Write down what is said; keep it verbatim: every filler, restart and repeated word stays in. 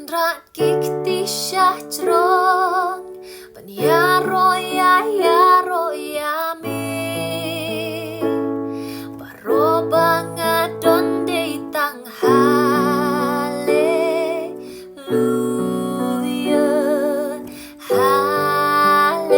Trat ki kti sha jrong, ban ïaroh ïa, ïaroh ïa me. Baroh ba nga don dei tang haleluya, haleluya.